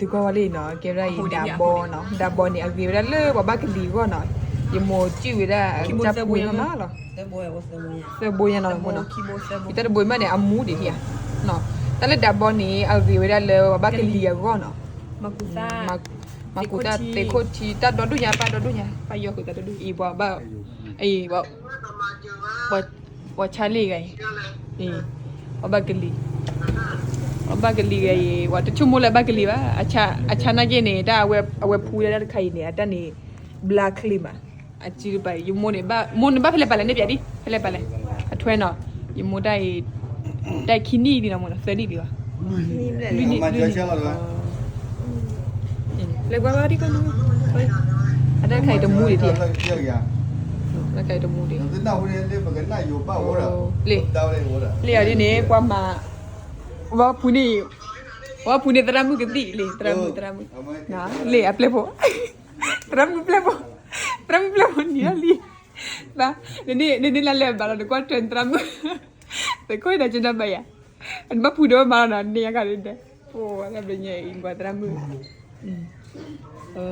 သုကွၢ်ဝဲလံနီၤ ကဲဝဲဒၣ်အံၤ ဒးဘီနီၤ, ဒးဘီန့ၣ် အဂ့ၤဝဲဒၣ်လၢပှၤဘၣ်ကလံၤအဂီၢ်နီၤ, ယမိၢ်စံၣ်ဝဲဒၣ် တၢ်ပူၤမးမးလီၤ, သၢဘိယဲနီၤမ့ၢ်နီၤ, ယတၢ်တဘိမးန့ၣ် အမူဒံးဧါ, တၢ်လၢဒးဘီန့ၣ် အဂ့ၤဝဲဒၣ်လၢပှၤဘၣ်ကလံၤအဂီၢ်နီၤ, မၤကူးတၢ်သ့းခိၣ်ထံ တၢ်ဒီဒူၣ်ညါ ပၢ်ဒီဒူၣ်ညါ ပၢ်ယီၤဃုာ်တၢ်ဒီဒူၣ်အံၤ ပှၤဘၣ် အံၤ ပှၤဆါလံဂၤအံၤ, ပှၤဘၣ်ကလံၤ, ပှၤဘၣ်ကလံၤဂၤအံၤ ပှၤတဆိကမိၣ်လၢဘၣ်ကလံၤဘၣ်, အဆါနာ်က့န့ၣ် တၢ်အဝဲဖှူဒၣ်တၢ်တခါအံၤန့ၣ် အတၢ်န့ၣ် ဘျါချ့မး, အစုတပၤအံၤ ယမိၢ်န့ၣ်ဘၣ် မိၢ်န့ၣ်ဘၣ်ဖဲလဲၣ်ပာ်လဲၣ်န့ၣ် ပျဲဒ် ဖဲလဲၣ်ပာ်လဲၣ်, အထွဲနီၤ, ယမိၢ်တၢ်အံၤ တၢ်ခံနံၣ်လံနီၤမ့ၢ်နီၤ သၢနံၣ်လံဘၣ်, လွံၢ်နံၣ် လွံၢ်နံၣ် လဲၤကွၢ်ကွၢ်ဒ်ကီၢ်နူၤ, အတၢ်တခါအံၤတမူဒံးဧါ, တၢ်တခါအံၤတမူဒံး, လံ လံအီၤဒ်န့ၣ် ပှၤမၤ ဝဲဖူန့ၣ် ဝဲဖူန့ၣ်သရၣ်မုၣ်ကသံၣ်လံ သရၣ်မုၣ် သရၣ်မုၣ်, လံအပျဲၢ်ဖိ, သရၣ်မုၣ်ပျဲၢ်ဖိ, သရၣ်မုၣ်ပျဲၢ်ဖိနံၤလီၤလံ, နန့ၣ်လၢဘၣ်လီၤ နကွၢ်ထွဲသရၣ်မုၣ်, သကိးဒီးကနၣ်ဘၣ်ယၤ, နဘၣ်ဖူဒီးမၤလီၤနီၤ န့ၢ်အခါဒ်ဒီး, ပှၤတၢ်ဘျုးညါအံၤ ပှၤသရၣ်မုၣ်, အ